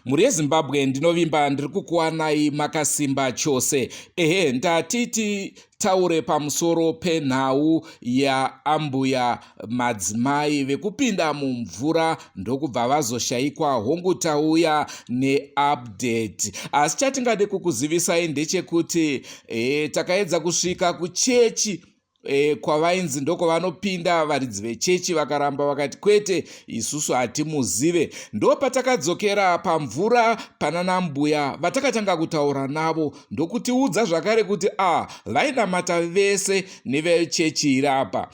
Mhuri yeZimbabwe ndinovimba ndiri kukuwanai makasimba chose. Ehe, ndati titaure pamusoro penhau yaambuya madzimai vekupinda mumvura ndokubva vazoshaikwa. Hongu tauya neupdate. Asi chatingade kukuzivisai ndechekuti e, takaedza kusvika kuchechi e, kwavainzi ndokwavanopinda varidzi vechechi vakaramba vakati kwete isusu hatimuzive ndopatakadzokera pamvura panana mbuya vatakatanga kutaura navo ndokutiudza zvakare kuti a ah, vainamata vese nevechechi iri apa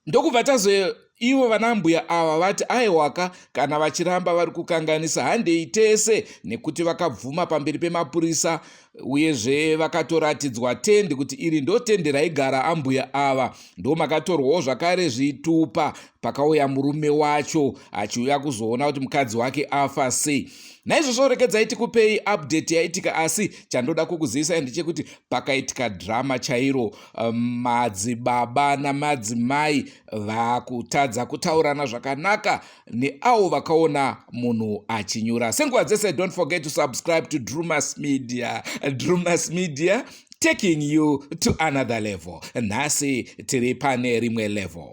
ndokubva tazo ivo vanambuya ava vati aiwaka kana vachiramba vari kukanganisa handei tese nekuti vakabvuma pamberi pemapurisa uyezve vakatoratidzwa tendi kuti iri ndo tendi raigara ambuya ava ndo makatorwawo zvakare zvitupa pakauya murume wacho achiuya kuzoona kuti mukadzi wake afa sei naizvozvo rekedzai tikupei update yaitika asi chandoda kukuzivisai ndechekuti pakaitika drama chairo madzibaba namadzimai vakutadza kutaurana zvakanaka neavo vakaona munhu achinyura senguva dzese don't forget to subscribe to drumas media drumas media taking you to another level nhasi tiri pane rimwe level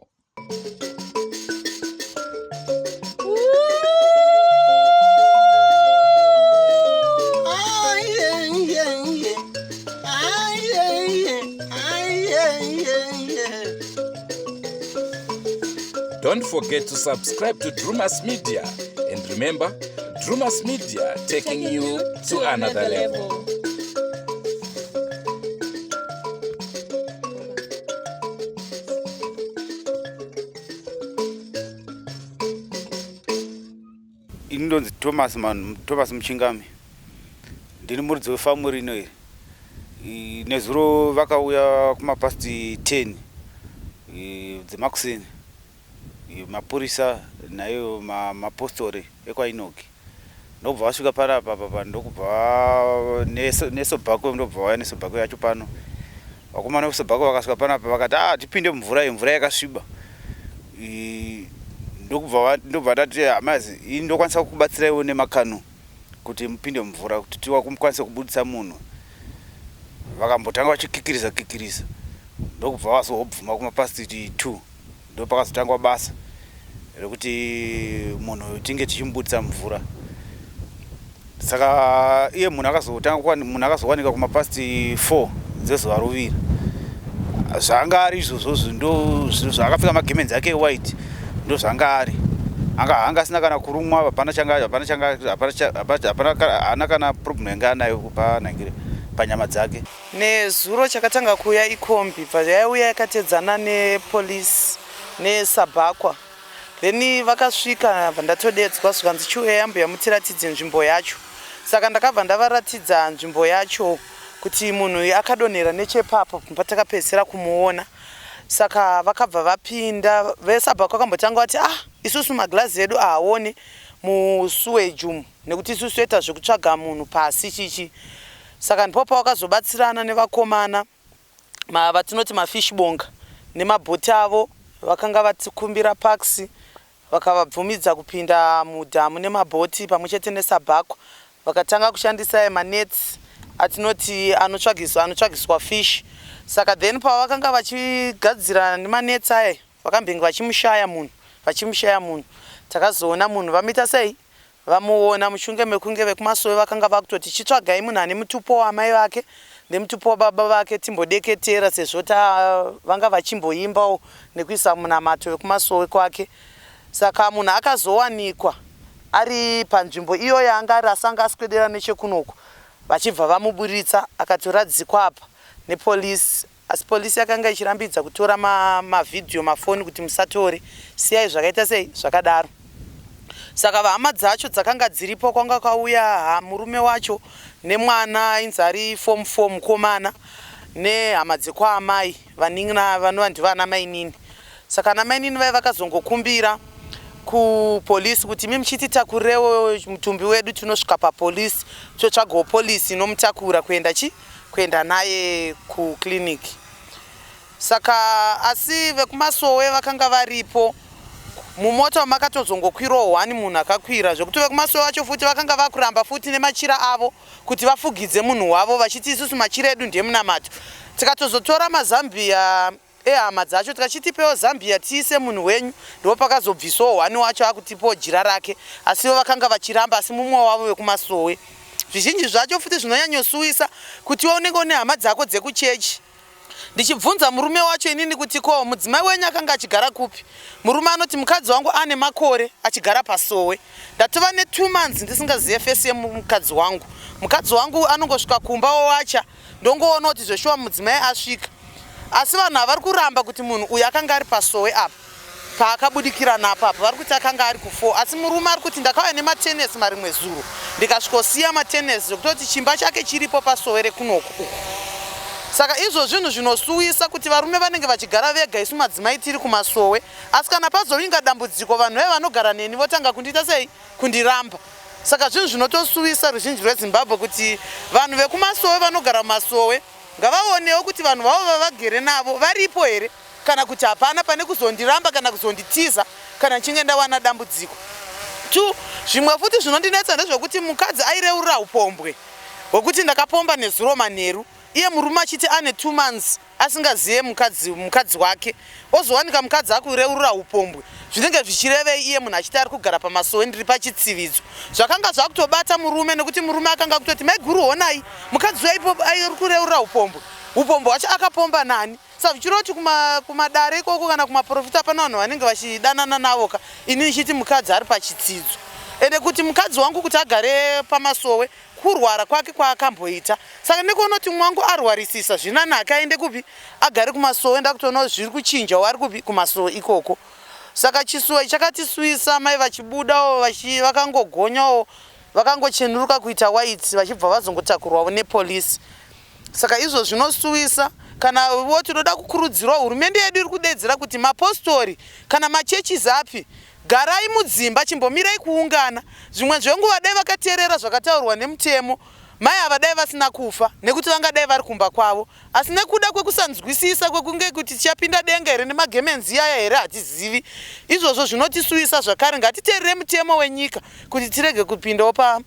Don't forget to subscribe to Drumas Media. And remember, Drumas Media taking you to another level. Ini ndonzi Thomas man, Thomas Muchingami. Ndini muridzi wefamu rino iri. Nezuro vakauya kumapast 10 dzemakuseni mapurisa naiyo mapostori ekwaInoki ndokubva vasvika panapa papa ndokubva nesobhakwe ndokubva vauya nesobhakwe yacho pano vakomana vesobhakwe vakasvika panapa vakati ah tipinde mumvura iyi mvura yakasviba ndokubva ndobva tati hamazi ini ndokwanisa kukubatsiraiwo nemakano kuti mupinde mumvura kuti tiwakwanise kubudisa munhu vakambotanga vachikikiriza kikiriza ndokubva vazobvuma kumapasiti 2 ndopakazotangwa basa rekuti munhu tinge tichimubudisa mvura saka iye munhu akazotanga munhu akazowanika kumapasti 4 dzezuva ruviri zvanga ari izvozvozvo ndo zvaakapfeka magemenzi ake ewhite ndo zvanga ari anga anga asina kana kurumwa hapana changa hapana changa hapana hapana kana problem yanga anayo panhangire panyama dzake Nezuro chakatanga kuuya ikombi bva yaiuya yakatedzana nepolice nesabhakwa then vakasvika bva ndatodedzwa zvikanzi chiuyai ambuya mutiratidze nzvimbo yacho saka ndakabva ndavaratidza nzvimbo yacho kuti munhu uyu akadonhera nechepapo patakapedzisira kumuona saka vakabva vapinda vesabhakwa vakambotanga vati ah isusu maglazi edu ahaone musuweji umu nekuti isusu toita zvekutsvaga munhu pasi chichi saka ndipo pavakazobatsirana nevakomana vatinoti mafish bonga nemabhoti avo vakanga vatikumbira parks vakavabvumidza kupinda mudhamu nemabhoti pamwe chete nesabhakwa vakatanga kushandisa manets atinoti anotsvagiswa anotsvagiswa fish saka then pavakanga vachigadzira nemanets aya vakambenge vachimushaya munhu vachimushaya munhu takazoona munhu vamuita sei Vamuona mushunge mekunge vekumasowe vakanga vakutoti chitsvagai munhu ane mutupo waamai vake nemutupo wababa vake timbodeketera sezvo ta vanga vachimboimbawo nekuisa munamato wekumasowe kwake. Saka munhu akazowanikwa ari panzvimbo iyo yaanga ari asi anga aswedera nechekunoku vachibva vamuburitsa akatoradzikwa apa nepolice Asi police yakanga ichirambidza kutora ma mavideo mafoni kuti musatore siyai zvakaita sei zvakadaro. Saka vahama dzacho dzakanga dziripo kwanga kwauya ha murume wacho nemwana ainzi ari form 4 mukomana nehama dzekwaamai vanin'ina vanova ndivo ana mainini. Saka ana mainini vaye vakazongokumbira kupolice kuti imi muchiti takurirewo mutumbi wedu tinosvika papolice totsvagawo police inomutakura kuenda chi kuenda naye kuclinic saka asi vekumasowe vakanga varipo Mumota makatozongokwirawo one munhu akakwira zvekuti vekumasowe vacho futi vakanga vakuramba futi nemachira avo kuti vafugidze munhu wavo vachiti isusu machira edu ndemunamato. Tikatozotora mazambia ehama dzacho tikachitipewo zambia tiise munhu wenyu ndipo pakazobviswawo one wacho akutipawo jira rake asi ivo vakanga vachiramba asi mumwe wavo vekumasowe. Zvizhinji zvacho futi zvinonyanyosuwisa kuti iwe unenge une hama dzako dzekuchechi Ndichibvunza murume wacho inini kuti ko mudzimai wenyu akanga achigara kupi? Murume anoti mukadzi wangu ane makore achigara pasowe. Ndatova netwo months ndisingazive face yemukadzi wangu. Mukadzi wangu anongosvika kumba owacha ndongoona kuti zveshuwa mudzimai asvika. Asi vanhu ava vari kuramba kuti munhu uyu akanga ari pasowe apa paakabudikira napo apa vari kuti akanga ari ku4 asi murume ari kuti ndakauya nematenesi marimwe zuro ndikasvikosiya matenesi zvekutoti chimba chake chiripo pasowe rekunoku uku saka izvo zvinhu zvinosuwisa kuti varume vanenge vachigara vega isu madzimai tiri kumasowe asi kana pazovinga dambudziko vanhu veve vanogara neni votanga kundiita sei kundiramba saka zvinhu zvinotosuwisa ruzhinji rwezimbabwe kuti vanhu vekumasowe vanogara mumasowe ngavaonewo kuti vanhu vavo vavagere navo varipo here kana kuti hapana pane kuzondiramba kana kuzonditiza kana ndichinge ndawana dambudziko. Two, zvimwe futi zvinondinetsa ndezvekuti mukadzi aireurura upombwe hwekuti ndakapomba nezuro manheru iye murume achiti ane two months asingazive mukadzi mukadzi wake ozowanika mukadzi akureurura upombwe zvinenge zvichirevei iye munhu achiti ari kugara pamasowe ndiri pachitsividzo zvakanga zvakutobata murume nekuti murume akanga kutoti maiguru honai mukadzi uyo ari kureurura upombwe upombwe hwacho akapomba nani Saka zvichireva kuti kuma, kumadare ikoko kana kumaprofita pane vanhu vanenge vachidanana navo ka ini ndichiti mukadzi ari pachitsidzo ende kuti mukadzi wangu kuti agare pamasowe kurwara kwake kwaakamboita saka ndikuona kuti mumwe wangu arwarisisa zvinanake aende kupi agare kumasowe ndakutoona zviri kuchinjawo ari kupi kumasowe ikoko saka chisuwo ichi chakatisuwisa mai vachibudawo vakangogonyawo vakangochenuruka kuita white vachibva vazongotakurwawo nepolice Saka izvo zvinosuwisa kana vo tinoda kukurudzirwa hurumende yedu iri kudedzera kuti mapostori kana machurches api garai mudzimba chimbomirai kuungana zvimwe zvenguva dai vakaterera zvakataurwa nemutemo mai ava dai vasina kufa nekuti vangadai vari kumba kwavo asi nekuda kwekusanzwisisa kwekunge kuti tichapinda denga here nemagemenzi iyaya here hatizivi izvozvo zvinotisuwisa zvakare ngatiterere mutemo wenyika kuti tirege kupindawo pa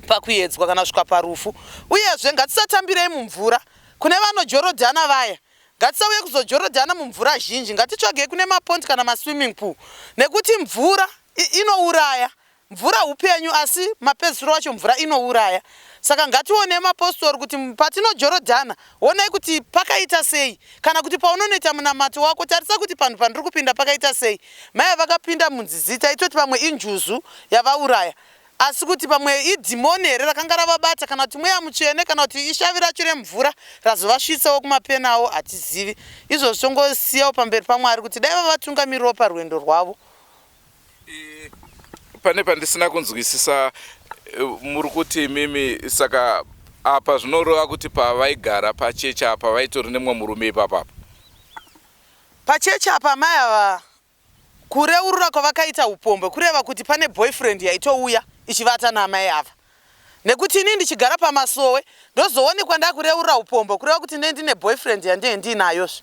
pakuedzwa kana kusvika parufu. Uyezve ngatisatambirei mumvura. Kune vanojorodhana vaya, ngatisauye kuzojorodhana mumvura zhinji. Ngatitsvagei kune mapondi kana maswimming pool nekuti mvura inouraya. Mvura upenyu asi mapedzisiro acho mvura inouraya. Saka ngationei mapostori kuti patinojorodhana honai kuti pakaita sei kana kuti paunonoita munamato wako tarisa kuti panhu pandiri kupinda pakaita sei. Mai vakapinda munzizi taitoti pamwe injuzu yavauraya Asi kuti pamwe idhimoni here rakanga ravabata kana kuti mweya mutsvene kana kuti ishavi racho remvura razovasvitsawo kumapena avo hatizivi. Izvozvo tongosiyawo pamberi paMwari kuti dai vavatungamirirawo parwendo rwavo. E, pane pandisina kunzwisisa e, muri kuti imimi saka apa zvinoreva kuti pavaigara pachechi apa vaitori nemumwe murume ipapapa? Pachechi apa amai ava Kureurura kwavakaita upombwe kureva kuti pane boyfriend yaitouya ichivata naamai ava. Nekuti ini ndichigara pamasowe ndozoonekwa ndakureurura upombwe kureva kuti ndee ndine boyfriend yandee ndiinayozve.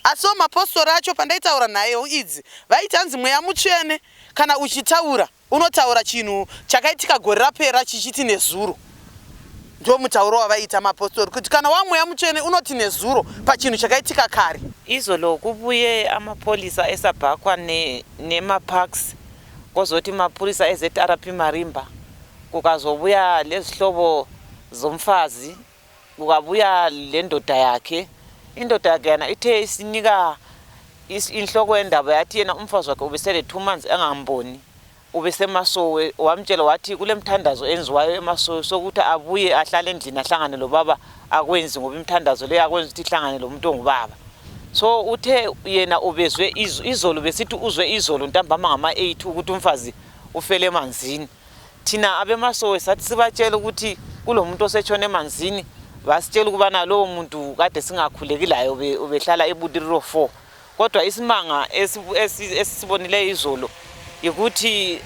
Asiwo mapostori acho pandaitaura naye idzi vaiti hanzi mweya mutsvene kana uchitaura Unotaura chinhu chakaitika gore rapera chichiti nezuro. Ndomutauro wavaiita mapostori kuti kana wamweya mutsvene unoti nezuro pachinhu chakaitika kare. Izolo kubuye amapholisa eSabhakwa nemaParks kozoti mapurisa eZRP Marimba kukazobuya lezihlobo zomfazi kukabuya lendoda yakhe indoda yakhe yana ithe isinika inhloko yendaba yathi yena umfazi wakhe ubesele two months engamboni ubesemasowe wamtshela wathi kule mthandazo enziwayo emasowe sokuthi abuye ahlale endlini ahlangane lobaba akwenzi ngoba imithandazo leyo akwenzi ukuthi ihlangane lomuntu ongubaba so uthe yena ubezwe izolo besithi uzwe izolo ntambama ngama-8 ukuthi umfazi ufele emanzini Thina abemasowe sathi sibatshela ukuthi kulomuntu osetshona emanzini basitshela ukubana lowo muntu kade singakhuleki laye ubehlala eBudiriro 4 kodwa isimanga esisibonileyo izolo yikuthi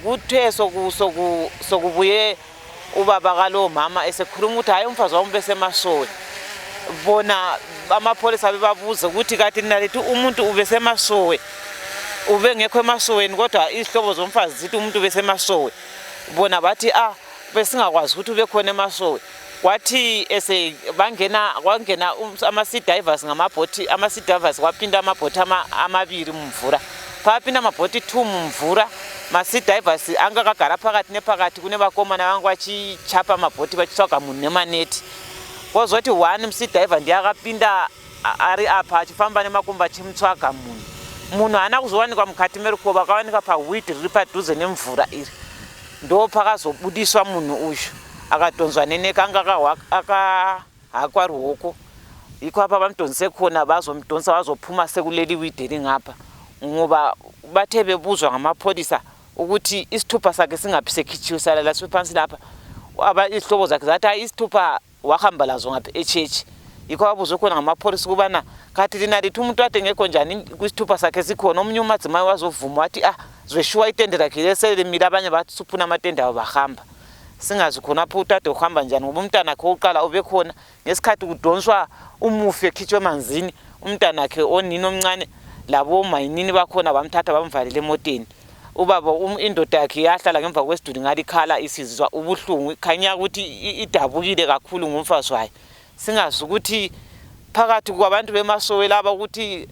kuthe sokubuye ubaba kalowo mama esekhuluma ukuthi hhayi umfazi wami ubesemasowe bona amapholisa bebabuza ukuthi kati nina lithi umuntu ubesemasowe Ubengekho emasoweni kodwa izihlobo zomfazi zithi umuntu ubesemasowe. Bona bathi ah besingakwazi ukuthi ubekhona emasowe. Kwathi ese bangena kwangena ama-sea divers ngamabhoti ama-sea divers kwapinda amabhoti amabili mumvura. Papinda mabhoti 2 mumvura ma-sea divers anga akagara phakathi nephakathi kune vakomana vanga vachichapa mabhoti vachitsvaga munhu nemaneti. Kozoti one sea diver ndiye akapinda ari apa achifamba nemakumbo achimutsvaga munhu. Munhu haana kuzowanikwa mukati merukova akawanikwa pawhite riri padhuze nemvura iri. Ndopakazobudiswa munhu uyu akadhonzwa neneka anga akahakwa ruoko. Yikho apha bamdonse khona bazomdonsa wazophuma sekuleli wide elingapha ngoba bathe bebuzwa ngamapholisa ukuthi isithupha sakhe singaphi sekhitshiwe salala siphansi lapha izihlobo zakhe zathi hayi isithupha wahamba lazo ngaphi etshetshi yikho abuzwe khona ngamapholisa ukubana khathi lina lithi umuntu ade ngekho njani kwisithupha sakhe sikhona omunye umadzimai wazovuma wathi ah zveshuwa itende lakhe leselimile abanye bathi suphuna amatende abo bahamba singazi khonapho ukuthi ade uhamba njani ngoba umntanakhe wokuqala ubekhona ngesikhathi kudonswa umufi ekhitshwe emanzini umntanakhe onini omncane labo mayinini bakhona bamthatha bamvalela emoteni ubaba um, indoda yakhe yahlala ngemva kwesiduli ngale ikhala isizwa ubuhlungu ikhanya ukuthi idabukile kakhulu ngomfazi wayo singazi ukuthi phakathi kwabantu bemasowe laba ukuthi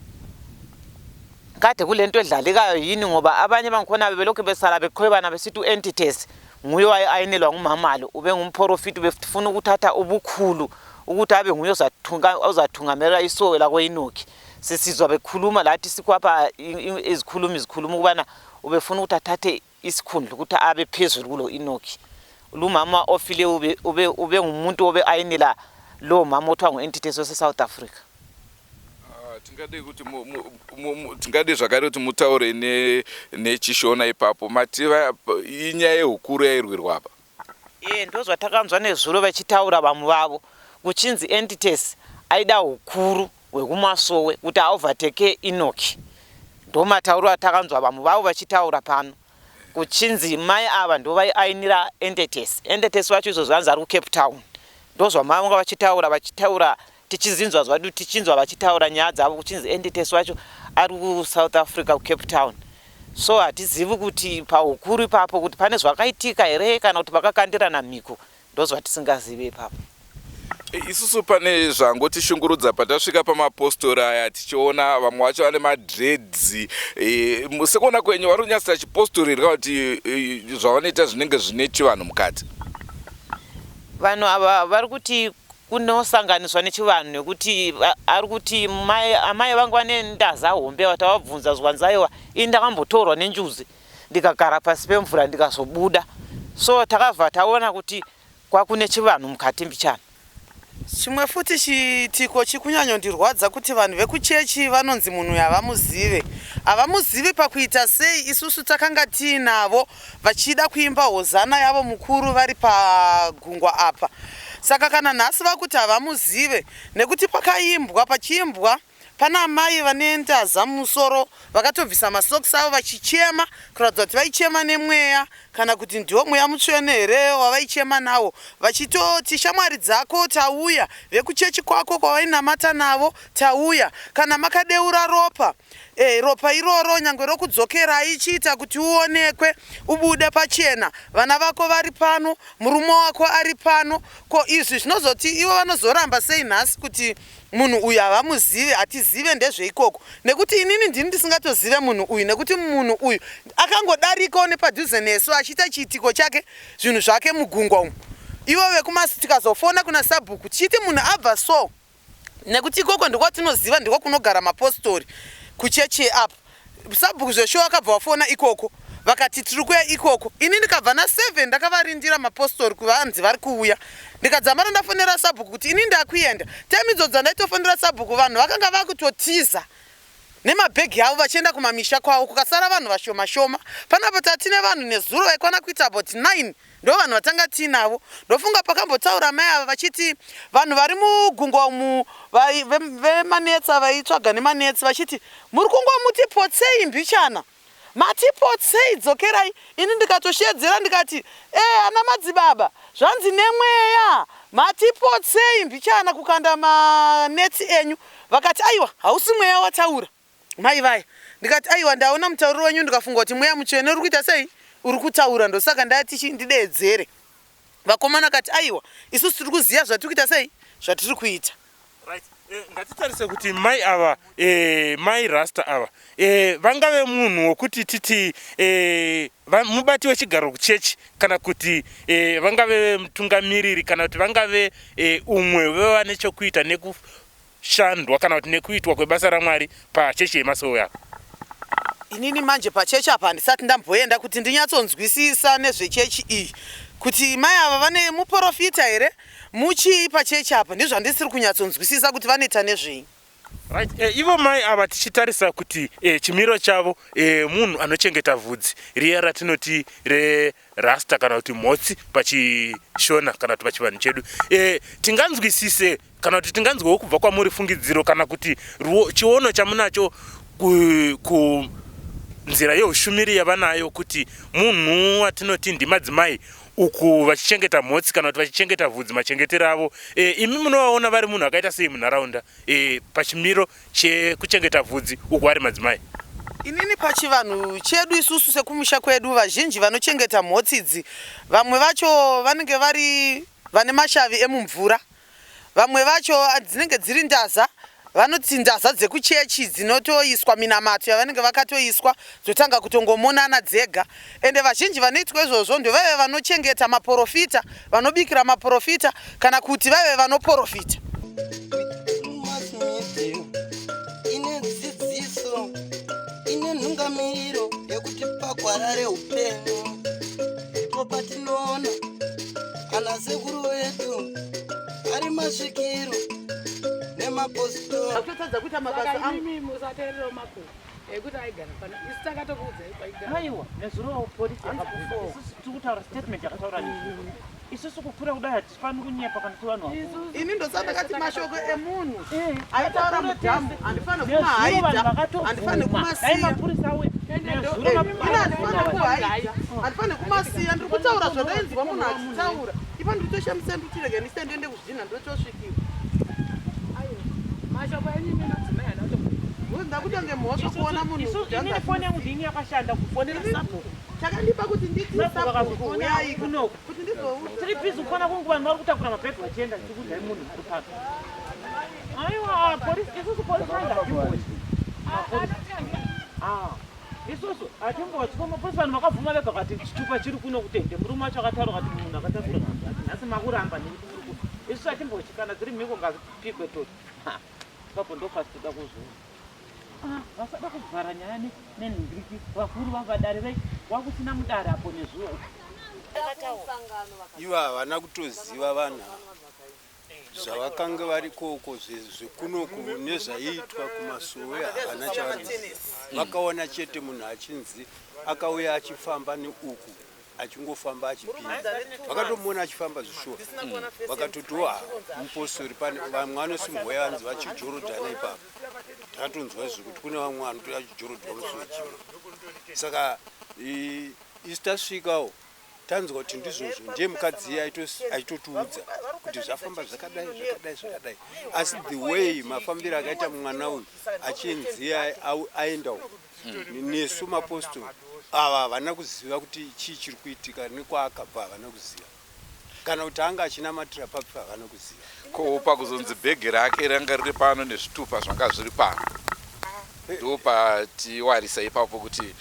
kade kulento edlalekayo yini ngoba abanye bangikhona bebelokhu besala beqhwebana besithi u-entities nguye waye-ayinelwa ngumamalo ubengumphorofiti ubefuna ukuthatha ubukhulu ukuthi abe nguye ozathungamela isowe lakoyinokhi sisizwa bekhuluma lathi sikwapha izikhulumi zikhuluma ukubana ubefuna ukuthi athathe isikhundla ukuthi abe phezulu kulo Enoki lumama ofile ube ube ubengumuntu obe ayinela lo mama othiwa ngu-entities wase-South Africa. Ah, tingade kuti tingade zvakare kuti mutaure nechishona ipapo mati inyaya yehukuru yairwirwa apa. Ee ndozvatakanzwa nezuro vachitaura vamwe vavo kuchinzi entities aida hukuru hwekumasowe kuti aovertake Enoki. Ndomatauro atakanzwa vamwe vavo vachitaura pano kuchinzi mai ava ndovaiainira Entities. Entities wacho izvozvi hanzi ari kuCape Town. Ndozvamanga vachitaura vachitaura tichizinzwa zvadu tichinzwa vachitaura nyaya dzavo kuchinzi Entities wacho ari kuSouth Africa kuCape Town. So hatizivi kuti pahukuru ipapo kuti pane zvakaitika here kana kuti vakakandirana mhiko ndozvatisingazive ipapo. Isusu pane zvangotishungurudza patasvika pamapostori aya tichiona vamwe vacho vane madreads e, sekuona kwenyu vari kunyatsoita chipostori here kana kuti e, zvavanoita zvinenge zvine chivanhu mukati? Vanhu ava vari kuti kunosanganiswa nechivanhu nekuti ari kuti mai amai vangu vane ndaza hombe vatavabvunza zvanzi aiwa ini ndakambotorwa nenjuzi ndikagara pasi pemvura ndikazobuda so takabva taona kuti kwakune chivanhu mukati mbichana. Chimwe futi chiitiko chikunyanyondirwadza kuti vanhu vekuchechi vanonzi munhu uyu havamuzive. Havamuzivi pakuita sei isusu takanga tiinavo vachida kuimba hozana yavo mukuru vari pagungwa apa. Saka kana nhasi vakuti havamuzive nekuti pakaimbwa pachiimbwa Pana amai vane ndaza mumusoro vakatobvisa masocks avo vachichema kuratidza kuti vaichema nemweya kana kuti ndiwo mweya mutsvene here wavaichema nawo vachitoti shamwari dzako tauya vekuchechi kwako kwavainamata navo tauya kana makadeura ropa e, ropa iroro nyangwe rokudzokerai chiita kuti uonekwe ubude pachena vana vako vari pano murume wako ari pano ko izvi zvinozoti ivo vanozoramba sei nhasi kuti Munhu uyu havamuzive hatizive ndezveikoko nekuti inini ndini ndisingatozive munhu uyu nekuti munhu uyu akangodarikawo nepadhuze nesu achiita chiitiko chake zvinhu zvake mugungwa umu ivo vekumasi tikazofona kuna sabhuku tichiti munhu abva so nekuti ikoko ndiko tinoziva ndiko kunogara mapostori kuchechi yeapo Sabhuku zveshuwa vakabva vafona ikoko vakati tiri kuya ikoko ini ndikabva na 7 ndakavarindira mapostori kuvanzi vari kuuya ndikadzamara ndafonera sabhuku kuti ini ndakuenda time idzo dzandaitofonera sabhuku vanhu vakanga vakutotiza nemabhegi avo vachienda kumamisha kwavo kukasara vanhu vashoma shoma panapa tatine vanhu nezuro vaikwana kuita about 9 Ndovanhu vatanga tiinavo. Ndofunga pakambotaura mai ava vachiti vanhu vari mugungwa umu vemanetsa vaitsvaga nemanetsi vachiti muri kungomuti potsei mbichana mati potsei dzokerai ini ndikatosheedzera ndikati e ana madzibaba zvanzi nemweya mati potsei mbichana kukanda manetsi enyu vakati aiwa hausi mweya wataura. Mai vaya ndikati aiwa ndaona mutauriro wenyu ndikafunga kuti mweya mutsvene uri kuita sei uri kutaura ndosaka ndati chi ndideedzere. Vakomana kati aiwa isusu tiri kuziva zvatiri kuita sei zvatiri kuita. Right. Eh, ngatitarise kuti mai ava eh, mai rasta ava eh, vangave munhu wokuti titi eh, mubati wechigaro kuchechi kana kuti eh, vangave mutungamiriri kana kuti vangave eh, umwe vevane chokuita nekushandwa kana kuti nekuitwa kwebasa ramwari pachechi yemasowe apa. Inini manje pachechi apa handisati ndamboenda kuti ndinyatsonzwisisa nezvechechi iyi kuti mai ava vane muporofita here muchii pachechi apa ndizvo handisiri kunyatsonzwisisa kuti vanoita nezvei. Right. Eh, ivo mai ava tichitarisa kuti eh, chimiro chavo eh, munhu anochengeta vhudzi riya ratinoti rerasta kana kuti mhotsi pachishona kana kuti pachivanhu chedu eh, tinganzwisise kana kuti tinganzwewo kubva kwamuri fungidziro kana kuti chiono chamunacho ku, ku nzira yeushumiri yavanayo kuti munhu watinoti ndimadzimai uku vachichengeta mhotsi kana kuti vachichengeta vhudzi machengetero avo e, imi munovaona vari munhu akaita sei munharaunda e, pachimiro chekuchengeta vhudzi uku ari madzimai? Inini pachivanhu chedu isusu sekumusha kwedu vazhinji vanochengeta mhotsi idzi vamwe vacho vanenge vari vane mashavi emumvura Vamwe vacho dzinenge dziri ndaza vanoti ndaza dzekuchechi dzinotoiswa minamato yavanenge vakatoiswa dzotanga kutongomonana dzega ende vazhinji vanoitwa izvozvo ndovaive vanochengeta maporofita vanobikira maporofita kana kuti vaive vanoporofita. Ine dzidziso ine nhungamiriro yekutipa gwara reupenyu ndipo patinoona ana sekuru vedu ari masvikiro nemapostori. Akutotadza kuita mabasa angu. Imi musateerera makuhwa ekuti aigara pano isu takatokuudzai kwaigara. Aiwa, nezuro polisi yakabvunza. Isusu tiri kutaura statement yakataura nezuro. Isusu kukura kudai hatifaniri kunyepa kana tiri vanhu vakuru. Ini ndosaka ndakati mashoko emunhu Eh, aitaura mudhamu handifanire kumahaidha handifanire Dai kumasiya. mapurisa auya. Nezuro Eh, mapurisa ini handifanire kuhaidha handifanire kumasiya ndiri kutaura zvandainzwa munhu achitaura ipa ndiri kutoshamisa ndiri kuti rega ndisite ndiende kuzvidhinha ndotosvikiwa. Mashoko enyu imi madzimai haana kutomboita. Ndakutonge mhosva kuona munhu Isu inini foni yangu ndini yakashanda kufonera sabhuku. Chakandipa kuti nditi sabhuku uyai kunoku. Kuti ndizouza. Tiri busy kufona kungu vanhu vari kutakura mabhegi vachienda tichikuudzai munhu ari pano. Aiwa, polisi isusu polisi vanga hatimbotyi. Ah, isusu hatimbotyi ko mapolisi vanhu vakabvuma vega vakati chitupa chiri kuno kutende murume wacho akataura kati munhu akatakura ati nhasi makuramba nekuti muri kuno. Isusu hatimbotyi kana dziri mhiko ngadzipikwe toti. Ha, ipapo ndopasitoda kuzviona. Ah, vasada kuvhara nyaya nenhingiriki vakuru vavadare vei wakusina mudare apo nezuro. Ivo havana kutoziva vanhu ava zvavakange vari koko zvekunoku nezvaiitwa kumasowe havana chavanoziva. Vakaona chete munhu achinzi akauya achifamba neuku achingofamba achipinda vakatomuona achifamba zvishuwa vakatotiwo ha mupostori pane vamwe vanosimboya vanzi vachijorodhana ipapo takatonzwa izvo kuti kune vamwe vanotoya achijorodhwa musi wechino saka isu tasvikawo tanzwa kuti ndizvozvo ndiye mukadzi iye aitotiudza kuti zvafamba zvakadai zvakadai zvakadai asi the way mafambiro akaita mwana uyu achinzi aenda uku nesu mapostori ava havana kuziva kuti chii chiri kuitika nekwaakabva havana kuziva kana kuti anga achinamatira papi havana kuziva. Ko pakuzonzi bhegi rake ranga riri pano nezvitupa zvanga zviri pano ndopatiwarisa ipapo kuti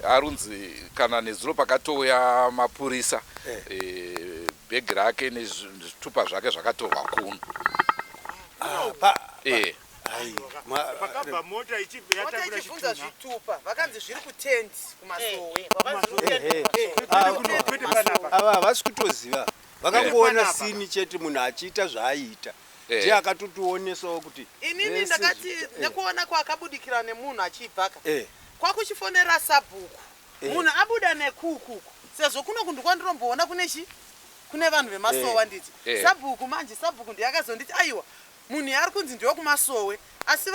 arunzi kana nezuro pakatouya mapurisa eh. Bhegi rake nezvitupa zvake zvakatorwa kuno. Ah, eh. Pakabva mota ichibvunza zvitupa vakanzi zviri kutendi kumasowe. Ava havasi kutoziva vakangoona sini chete munhu achiita zvaaiita ndiye akatotionesawo kuti inini ndakati nekuona kwaakabudikira nemunhu achibvaka kwakuchifonera sabhuku munhu abuda nekukuku sezvo kuno kundu kwandinomboona kune chi kune vanhu vemasowa nditi sabhuku manje sabhuku ndiye akazonditi aiwa munhu yaari kunzi ndewekumasowe asi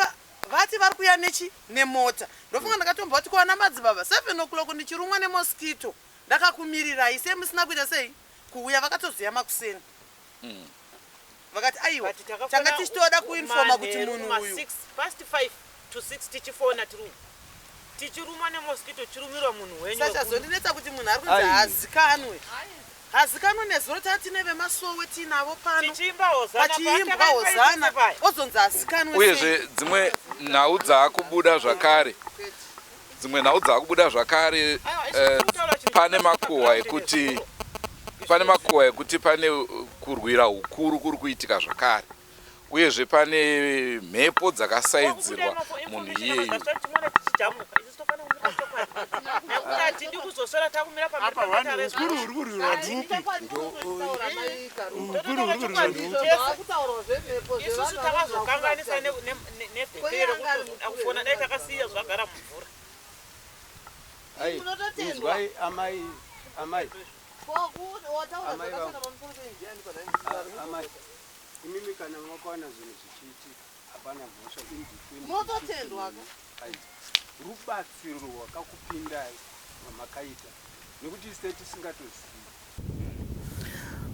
vati vari kuya nechi nemota ndofunga ndakatomboti kuwana madzibaba 7 o'clock ndichirumwa nemosquito ndakakumirirai sei musina kuita sei kuuya vakatozoya makuseni vakati aiwa tanga tichitoda kuinfoma kuti munhu uyu past 5. to 6 tichifona tiri uku tichirumwa nemosquito chirumirwa munhu wenyu Saka zvondinetsa kuti munhu ari kunzi haazikanwe. Hazikanwe nezuro tatine vemasowe tiinavo pano. Tichiimba hozana Pachiimbwa hozana ozonzi hazikanwe. Uyezve dzimwe nhau dzaakubuda zvakare dzimwe nhau dzaakubuda zvakare eh, pane makuhwa ekuti pane makuhwa ekuti pane kurwira ukuru kuri kuitika zvakare uyezve pane mhepo dzakasaidzirwa munhu iyeyu. Isusu takazokanganisa nevhepere kufona dai takasiya zvagara mumvura. Inzwai amai, amai. Amai, imimi kana makawana zvinhu zvichiitika hapana mhosva in between. Munototendwa ka. Rubatsiro rwakakupindai rwamakaita nekuti isu tisingatozivi.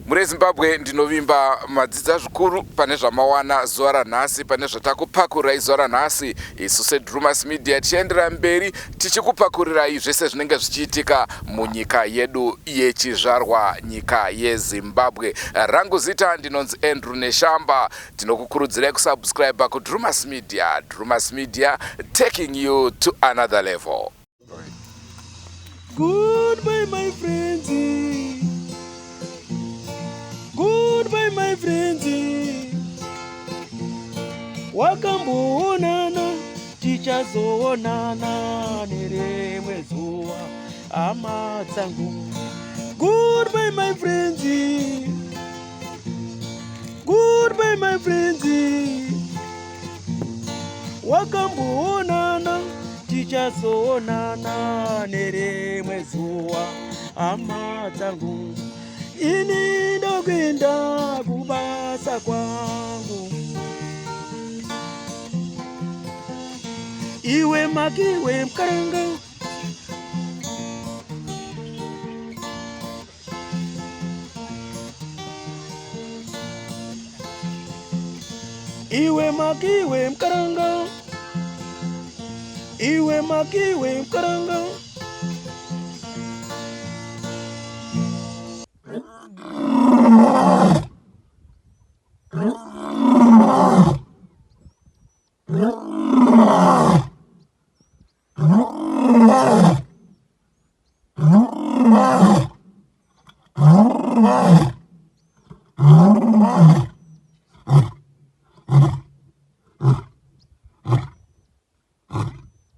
Mhuri yeZimbabwe, ndinovimba madzidza zvikuru pane zvamawana zuva ranhasi, pane zvatakupakurirai zuva ranhasi. Isu seDrumas Media tichaenderera mberi tichikupakurirai zvese zvinenge zvichiitika munyika yedu yechizvarwa, nyika yeZimbabwe. Rangu zita ndinonzi Andrew Neshamba. Tinokukurudzirai kusubscribe kuDrumas Media. Drumas Media, taking you to another level. Goodbye my friends. Goodbye my friends. Wakamboonana tichazoonana nerimwe zuva hama dzangu. Goodbye my friends. Goodbye my friends. Wakamboonana tichazoonana nerimwe zuva hama dzangu. Ini ndokuenda kubasa kwangu. Iwe makiwe mkaranga. Iwe makiwe mkaranga. Iwe makiwe mkaranga.